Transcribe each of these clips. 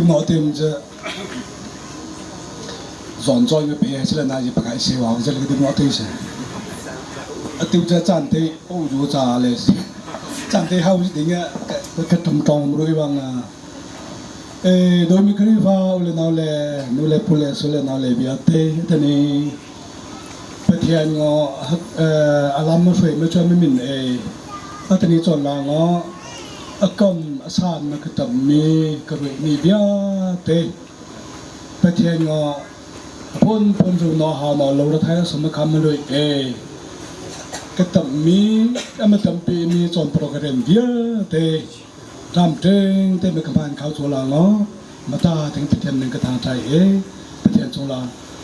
Atiu no tim cu zawn cawi mi pe sila na ji pakai se wa zel ka dim no te se. Atiu ca caan te o ju ca le caan te hau ding ka ka tum tong rui wang e doi mi khrifa ule nau le nu le pu le su le nau le bia te tani Pathian ngo alam ma hrui ma chuan mi min e atani chon la ngo akam asan ma ka tam mi ka rui mi vialte Pathian ngo phun phun ru no ha no lo ra thai sum kham ma lui e ka tam mi ama tampi mi chon program vialte ram teng te me ka man khau chu la ngo mata thing Pathian ning ka thang thai e Pathian chung la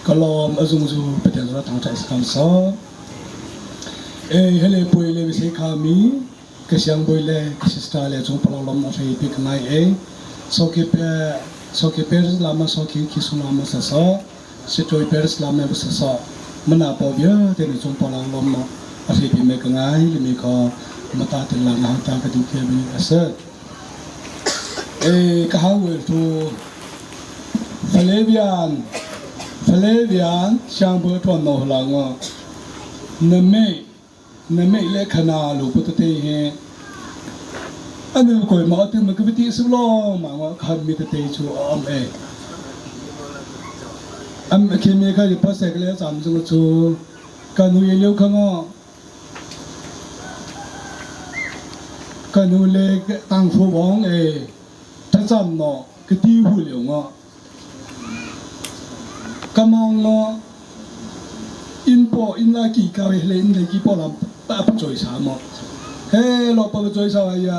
ka lawm a zungzu Pathian zong thang thai sakam so e hele pui le se kha mi ka siang boi le ka sister le chung palong lom na hrei pi ka ngai e so ki pe so ki per lama so ki ki sung lama sa so si toi per lama sa so mana po bia te ni chung palong lom na a hrei pi me ka ngai le mi ko mata tin la na ta ka du ke bi ase e ka hau tu Flavian Flavian siangbawi ṭuan no hlah ngaw na mei na mei le khana lu pu tete he anu koi ma tu ma ka ti su lo ma ngo khan mi tete chu am e am khi mi kha pa sek le cham chu chu ka nu ye liu kha ngo ka nu le tang phu wong e thlacam naw ka ti hu lio nga ka mong nga inn paw inn la ki ka hele inn le ki paw lam pa pa choi sa mo he lo pa choi sa ya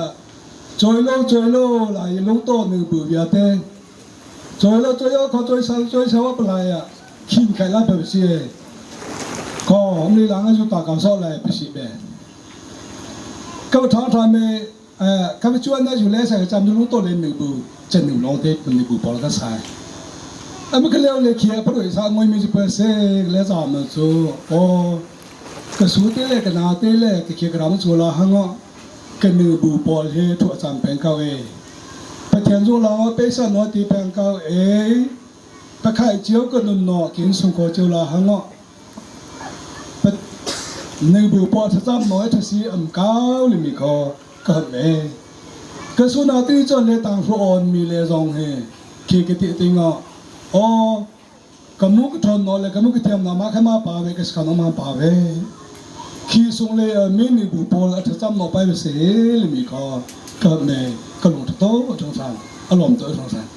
choi lo choi lo la yi lung to nu bu ya te choi lo choi yo kho choi sa choi sa wa pa la ya khin khai la pa si ko om li lang ju ta ka so lai pa si be ka tha tha me ကမကျွမ်းတဲ့ယူလဲဆိုင်จำรู้ตัวเลยหนึ่งบูจะหนึ่งลองเทปหนึ่งบูปอลก็ใส่အမကလေးလေခေပရိုစာငွေမီစပစေလဲဇာမချိုအောကဆူတဲလေကနာတဲလေကခေကရမချိုလာဟငေါကနဘူပေါ်ဟေထွအစံပန်ကောေပထန်ဇိုလာပေဆနောတိပန်ကောေပခိုင်ကျိုကနုနောကင်းဆုံကိုကျိုလာဟငေါပနေဘူပေါ်သစမောထစီအမ်ကောလီမီခောကမေကဆုနာတိချလေတန်ဖအွန်မီလေဇောင်းဟေခေကတိတင်ငေါအောကမုကထွန်နော်လေကမုကတိယမ်နာမခမပါဝေကစကနမပါဝေခီဆုံလေမင်းနီဘူပေါ်အထစမောပိုင်စေလီမီခောကမေကလုံတော့အထုံးဆိုင်အလုံးတော့အထုံးဆိုင်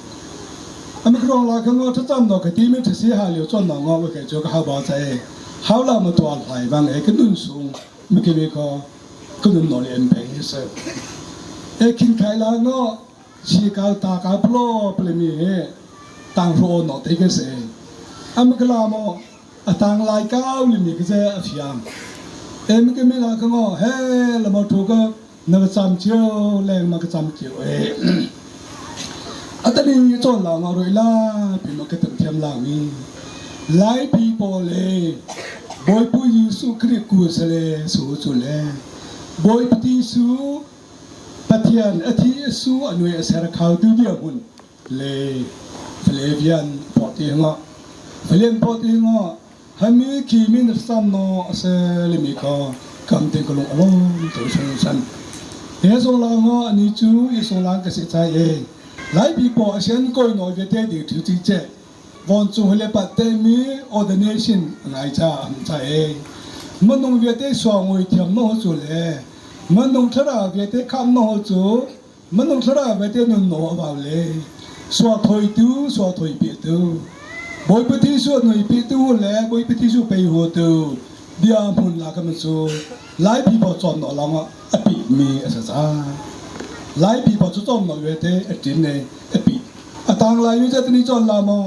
အမကရောလာခငေါထစမောကတိမထစီဟာလျောချွန်နော်ငေါဝကေချောကဟာပါစေဟောလာမတော်လှိုင်ဘန်းလေကနွန်းဆုံမကေမေခော ก็นุ่นนอนเอ็นไปเสเอคินไคลาเนาะชีกาตากาปลอปลมีเฮตังโรนอเทกเสอมกลามอตังลายก้าวลิมีกเจอฟยามเอ็มก็ไม่ลาก็งอเฮละมถูกก็นกจำเจียวแรงมากจำเจียวเออัตลีจนลางอรวยลาพี่มกตึกเทียมลามีหลายพี่ปอเลยบอยปุยสุคริกุสเลสูจุเล Bawipa Jesuh Pathian a thi a su a nui a ser kho tu dirhmun le Flavian pawh ti nga Flavian pawh ti nga hami khi min sam no ase limi kha kam te kalung along to sung san he song la nga ani chu i song lang ka si chai e lai pi po asian koi noi ve te di thu chi che von chung hele pa te mi ordination ngai cha am cha e manung ve te so ngoi thiam no chu le manung thara ve te kham no chu manung thara ve te nun no ba le so thoi tu so thoi pi tu boi pati su noi pi tu le boi pati su pe ho tu bia mun la kam chu lai pi po chon no long a pi mi asa cha lai pi po chu chon no ve te a tin ne a pi atang lai mi cha tni chon la mo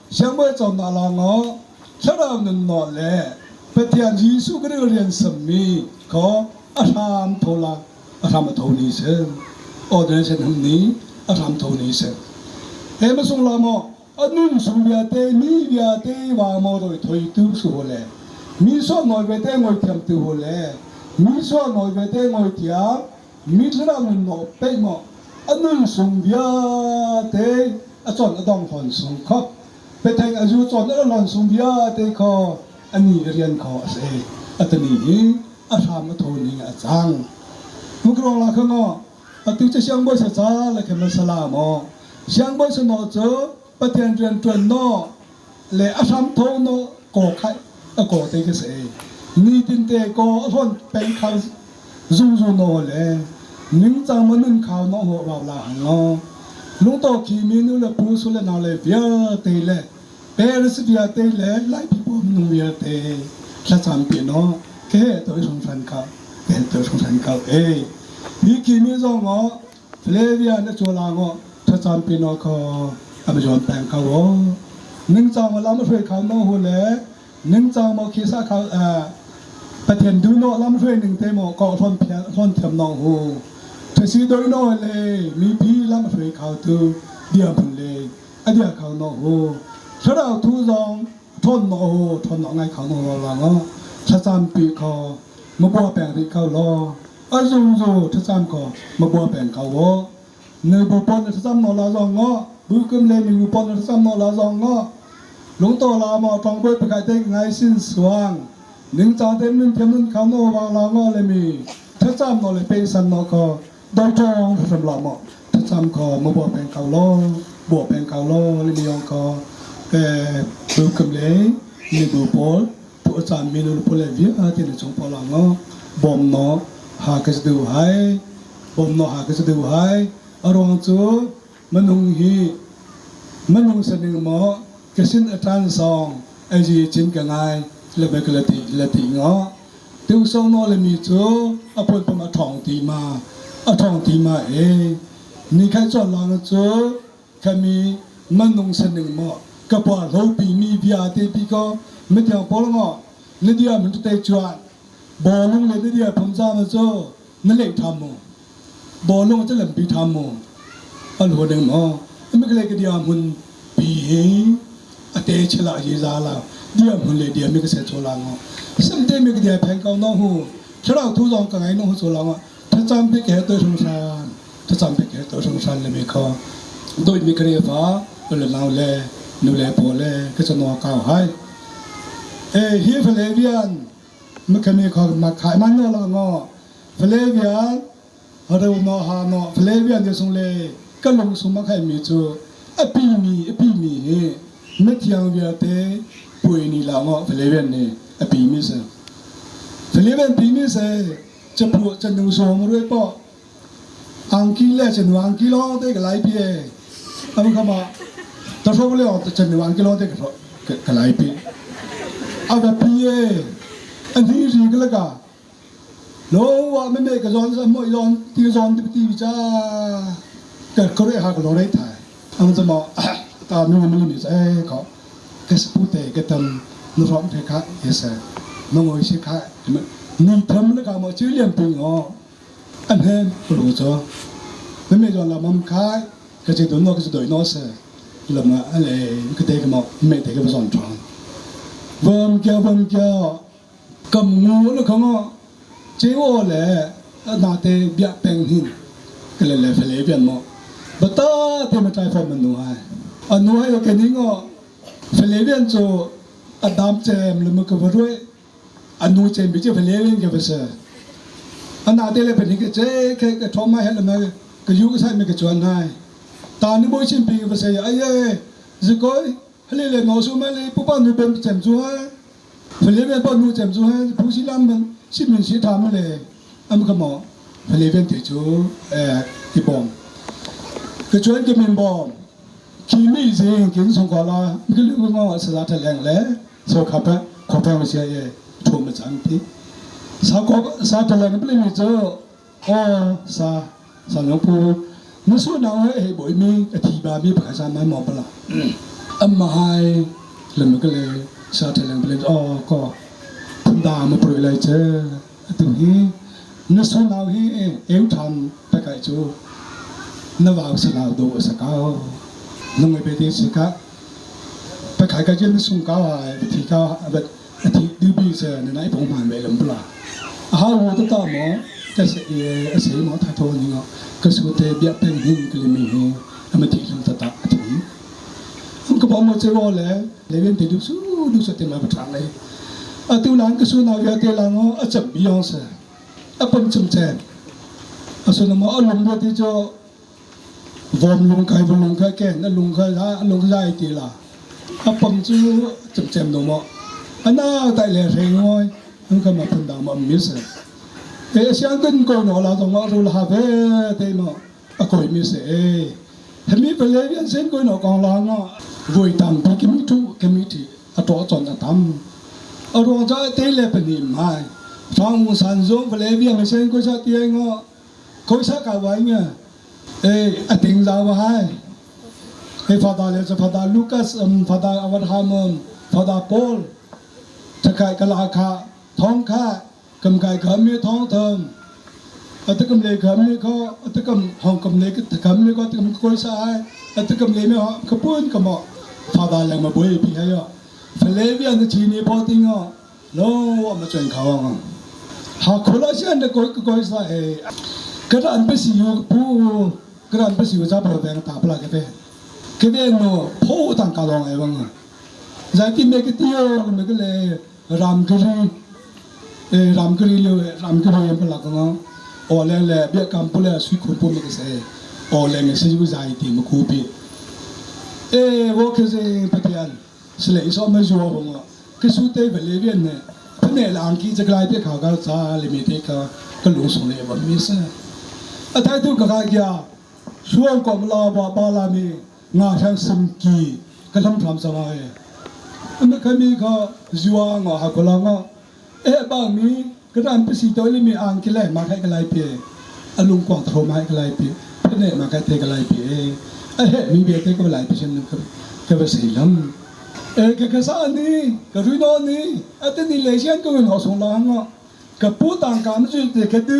香妹做那啦我，出来能拿来，白天耶稣嗰啲人神秘，可阿三头啦，阿三咪头你先，我哋先同你，阿三头你先。诶，乜送啦么？阿嫩数呀地，米呀地，话我来推都数咧，米所外嘅地我添都咧，米所外嘅地我添，米出来能拿俾我，阿嫩数呀地。a chon a dong hon sung khop petheng a zu chon a lon sung vialte kho ani rian kho a se atani hi a hram a tho ning a cang mukrong la khango atu che siang boi sa cha le khem sala mo siang boi sa no chu Pathian rian ṭuan no le a hram tho no ko khai a ko te ka se nitin te ko a hlawn peng khal zungzu no le ningcang ma nun khau no ho rau la hang ngo lungto khi mi nu le pu su le nau le vialte le Paris vialte le Lai people minung vialte thlacam pi no ke toi sung san ka ke toi sung san ka e hi khi mi zong ngo Flavia na chula ngo thlacam pi no kho am zawn peng kho wo ningcang ma lam hrui kho no hu le ningcang mo khi sa kho Pathian du no lam hrui ning te mo ko hlon phian hlon thiam no hu thasi doi no le mi pi lam hrui kho tu dia phun le adia kho no hu thlarau thu zong thon no hu thon no ngai kho no la ngo thlacam pi kho ma bua peng ri kho lo a zung zu thlacam ko ma bua peng kho wo nu bu pon thlacam no la zong ngo bu kum le mi bu pon thlacam no la zong ngo lungto la mo tong boi pakai te ngai sin suang ning cha te min thiam nun kham no wa la ngo le mi thlacam no le pe san no ko doi tong ram la mo thlacam ko mo bo peng kau lo bo peng kau lo le mi yong ko bu kum le mi bu pawl tu chan mi nu pole via te le chung pawl ngo bom no ha ka du hai bom no ha ka du hai arong chu manung hi manung saning mo kasin atan song aji chin ka ngai le be ka lati lati ngo tu song no le mi chu apon pam a thong ti ma a thong ti ma e ni khai chon lang chu kami manung saning mo kapwa lo pi mi bia te pi ko mi tiang pol ngo ni dia mun te chuan bolung le ni dia phum za ma cho ni le tham mo bolung che lam pi tham mo al ho ding mo mi kle ke dia mun pi he ate chela ye za la dia mun le dia mi ke se cho la ngo sim te mi ke dia pheng kau no hu tharau thu zong ka ngai no hu cho la ngo tha cham pi ke to sung san tha cham pi ke to sung san le mi kho doi mi kre fa le nau le nu le po le ke cho no kau hai e hi Flavian ma kami kho ma khai man no la ngo Flavian haro no ha no Flavian de sung le ka lung sung ma khai mi chu a pi mi a pi mi hi na thiang vialte pui ni la ngo Flavian ni a pi mi se Flavian pi mi se chapu chanu som rui po angki le chanu angki lo te ka lai pi e am kama ta tho le chanu angki lo te ka ka lai pi a ga pi e ani ri ka la ka lo wa me me ka zon sa mo zon ti zon ti ti cha ka ko re ha ka lo re thai am zamo ta nu nu ni sa e ko ka pu te ka tam nu rom the kha yes no ngoi si kha ni tham le ka mo chi lian pi ngo an hen ru cho me me zon la mom kha ka chi dun no ka chi doi no se la ma ale ka te ka mo me te ka zon chong vom kya vom kya kam ngu le khong chế ô le na te bia peng hin ka le le fele bian mo ba ta te ma chai fom nu hai a nu hai ke ni ngo fele bian chu adam chem le ma ka va roi anu chem bi che fele bian ke ba se ana te le pe ni ke che ke ke thom ma he le ma ke yu ke sai me ke chuan hai ta ni boi chin pi ke ba se ai ye zi koi hele le no su ma le pu pa nu ben chem chu hai fele bian pa nu chem chu hai pu si lam man si min si tham le am ka mo fele bian te chu eh ki bom ke chuan ke min bom khi mi zing kin song ko la mi lu ngo sa za tha leng le so kha pa kho pa ma sia ye thu ma chang ti sa ko sa tha leng ple mi chu o sa sa nyong pu nu su na he he boi mi a thi ba mi pa sa mai mo pa la am ma hai le mi ka le sa tha leng ple o ko phun da ma proi lai che tu hi na su nau hi eu tham ta kai chu na vào sa lao do sa cao na ngai be te si ka pa khai ka chen sung cao ai thi cao ba thi du bi sa na nai pong man ve lam bla a ha wo ta ta mo ta se e se mo tha tho ni ngo ka su te bia peng hin ka le mi he ama thi lam ta ta thi. mo che wo le le ven te du su du sa te ma ba thang le atu lan ka su na via te lang o a cham bi yong se a pam chum chen a su na mo a lung ti cho vom lung kai vom lung kai ken a lung kai a lung zai ti la a pam chu chum chem no mo ana tai le reng ngoi an ka ma phun dang ma mi se e siang kun ko no la tong ma ru la ha ve te mo a koi mi se e hemi pele vian sen koi no kong la nga voi tam pi kimi tu kimi ti a to chon a tam a ruang cha te le pani mai thong san zong pele vian sen koi sa ti nga koi sa ka wai nga e a ting za wa hai e fada le fada Lucas fada Abraham fada Paul thakai kala kha thong kha kam kai kham mi thong thom atakam le kham mi kho atakam hong kam le kham mi ko atakam koi sa ai atakam le mi ho kapun kamo fada le ma boi pi hayo fale bi an chi ni po ting o lo wa ma chen kha wa ha khola sian de koi koi sa e kada an pe si yu pu kada an pe si yu za pa bang ta pla ke pe ke be no pho tang ka long ai wang zai ti me ke ti yo me ke le ram ke ri e ram ke ri le ram ke ri pa la ka o le le bia kam pu le sui khun pu me ke se o le me se yu zai ti ma ku pi e wo ke se patian se le so ma ju wo ngo ke su te ve le vian ne phne lang ki chaklai te kha ka cha le mi te ka ka lu so le wa mi se a thai tu ka ka kya suang kom la ba ba la mi nga thang sim ki ka lam tham sa ma e ma ka mi kha zuwa nga ha ko la nga e ba mi ka ran pe si to le mi ang ki le ma khai ka lai pe alung kwang tho ma ka lai pe phne ma ka te ka lai pe a he mi be te ka lai pe chen ka ka ba sei lam e ka ka sa ni ka ru no ni a te ni le sian ko no song la nga ka pu tang ka ma chu te ka du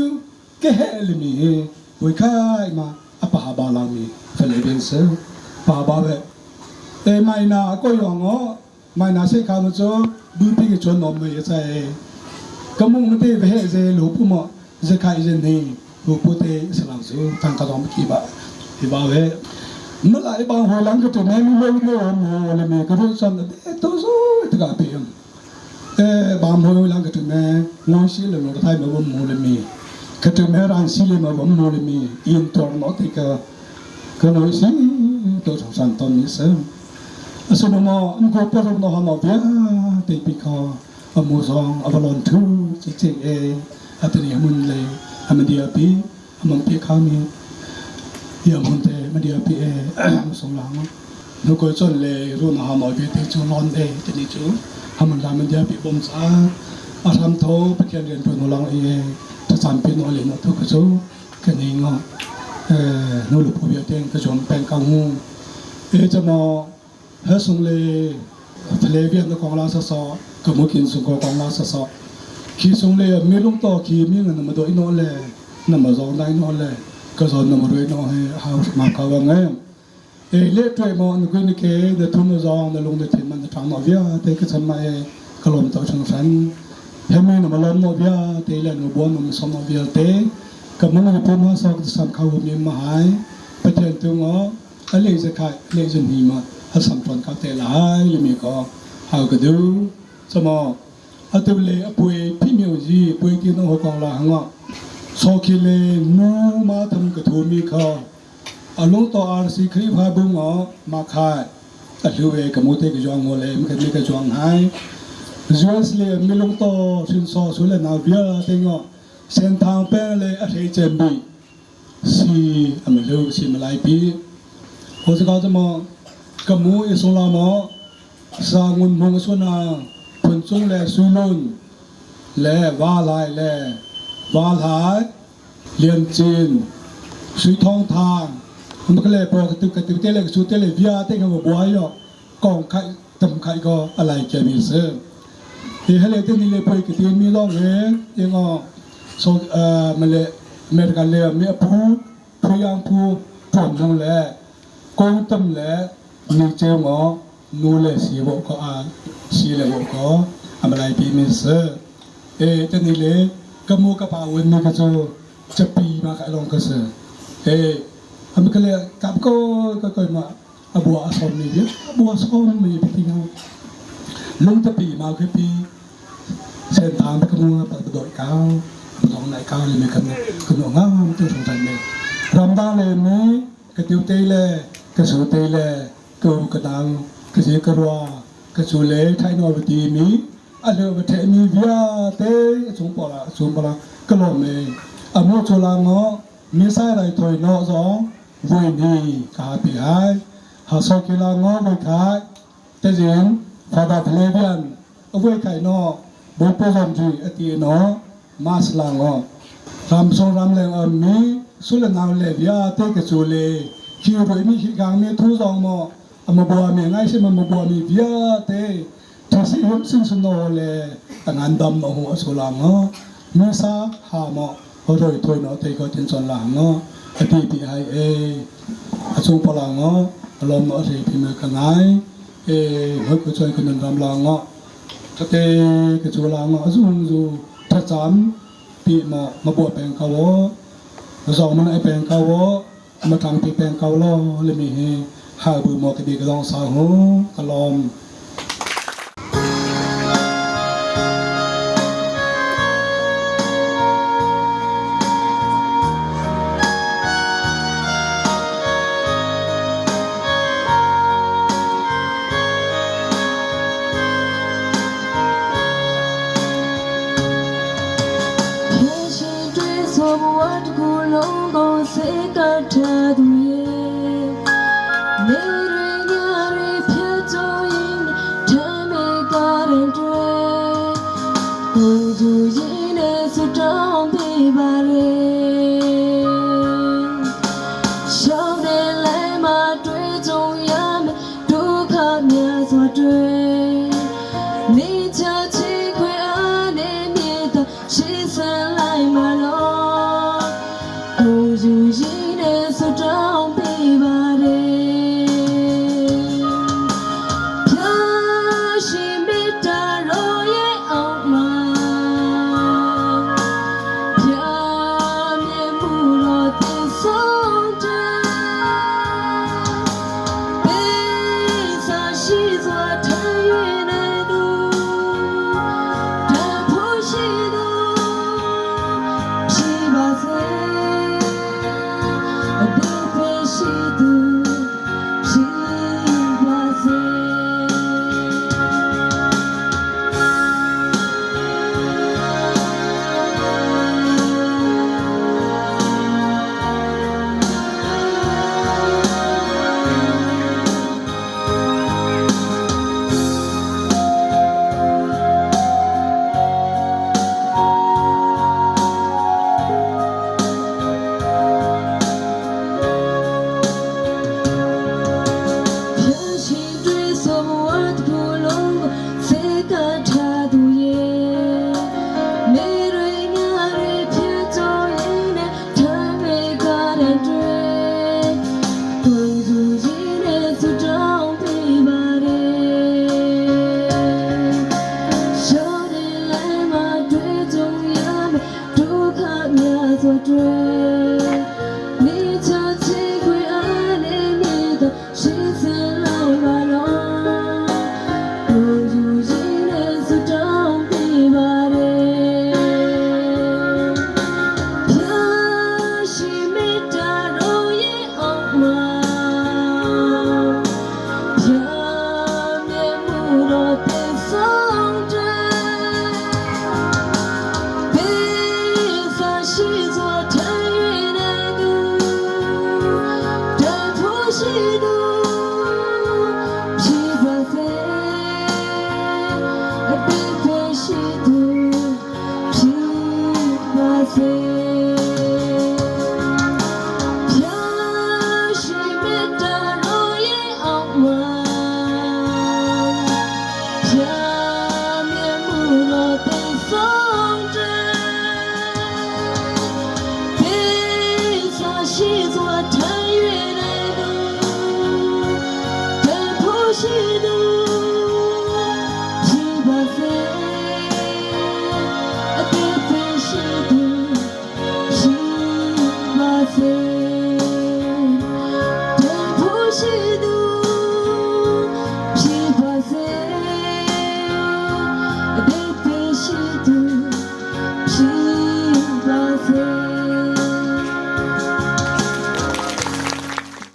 ke he le mi he wei khai ma a pa ba la mi fele ben se pa ba be e mai na ko yong o mai na se kha ma cho du pi ke chon nom me sai ka mung te ve he ze lu pu mo ze khai ze ni lu pu te sa lang su tang ka dom ki ba ti ba ve ma lai bang ho lang ka tu me mi mo mo mo le me ka ru san de to so te ka pi e ba mo lang ka tu me ngoi si le no thai ma mo le mi ka tu me ran si le ma mo le mi in tor no te ka ka noi si to san ton ni se asu no mo am ko pa no ha no bia te pi kho amu zong avalon thu chi chi e atani amun le amadia pi amang pi kha mi ya mun te amadia pi e song lang no ko chon le ru na ha no bi te chu lon de te ni chu hamun la amadia pi bom cha a ram tho pathian rian tu no lang e ta cham pi no le no thu ka chu ka ni ngo e no lu pu bia ten ka chom pen ka ngu e cha mo he sung le phele bian na kong la sa so ka mu kin sung ko kong la sa so khi sung le mi lung to khi mi ngan ma do ino le na ma zong dai no le ka zon na ma rui no he ha ma ka wa nge e le twe mo na ku ni ke na thu na zong na lung na thin man na thang no via te ka chan ma e ka lom to chang san he mi na ma lom no via te le no bon no som no via te ka mu na pu ma so ka sam kha hu mi ma hai pathian tu ngo a le za khai le zan hi ma a sam ton ka te lai le mi ko hau ka du chamo atu le apui phi miu ji pui ki no ho kong la hanga so khi le nu ma tham ka thu mi kha alung to r c khri pha bu ngo ma khai a hlu we ka mu te ka jong ngo le mi ka mi ka jong hai US le mi lung to sin so su le na bia te ngo sen thang pe le a thei chem bi si am lu si malai pi ho se ka mo ka mu i so la mo sa ngun mong su na phun chung le su lun le wa lai le wa lai lian chin sui thong thang ma ka le po ka tu ka tu te le su te le via te ka mo bua yo kong khai tam khai ko alai ke mi se hi hele te ni le poi ke ti mi long he ngo so ma le America le mi phu phu yang phu tuam nang le kong tam le ni cheu ngo nu le si bo ko a si le bo ko amalai pi mi se e te ni le ka mu ka pa wen mi ka chu chapi ma ka long ka se e am ka le kap ko ka ko ma A bua a sawm mi bua sawm mi ti nga lungtapi ma khi pi sen thang ka mu pa doi ka dong nai ka le me kan kan ngam tu thong tan me ramda le me ka tiu te le ka su te le ka ka dang ka si ka rua ka chu le thai no ti mi a le ba the mi via te chung pola chung pola ka lo me amu chola ngo mi sai rai thoi no zong vui ni ka pi hai ha so kila ngo voi khai te jing fada thlebian voi khai no bo po zom ji ati no mas la ngo ram so ram leng am mi su le naw le via te ke chu le khi roi mi khi gang mi thu zong mo ama bo mi ngai se ma bo mi via te tha si hum sin sun no le tangan dam no hu aso la ngo mi sa ha mo ho roi thoi no te ko tin chon la ngo ati pi ai e achung pala ngo lom no ri pi me ka ngai e hoi ko choi kun ram la ngo tate ke chu la ngo azung zu tha cham pi ma ma bo peng ka wo zong man ai peng ka wo ma thang pi peng ka lo le mi he ha bu mo ke bi ka long sa hu ka lom.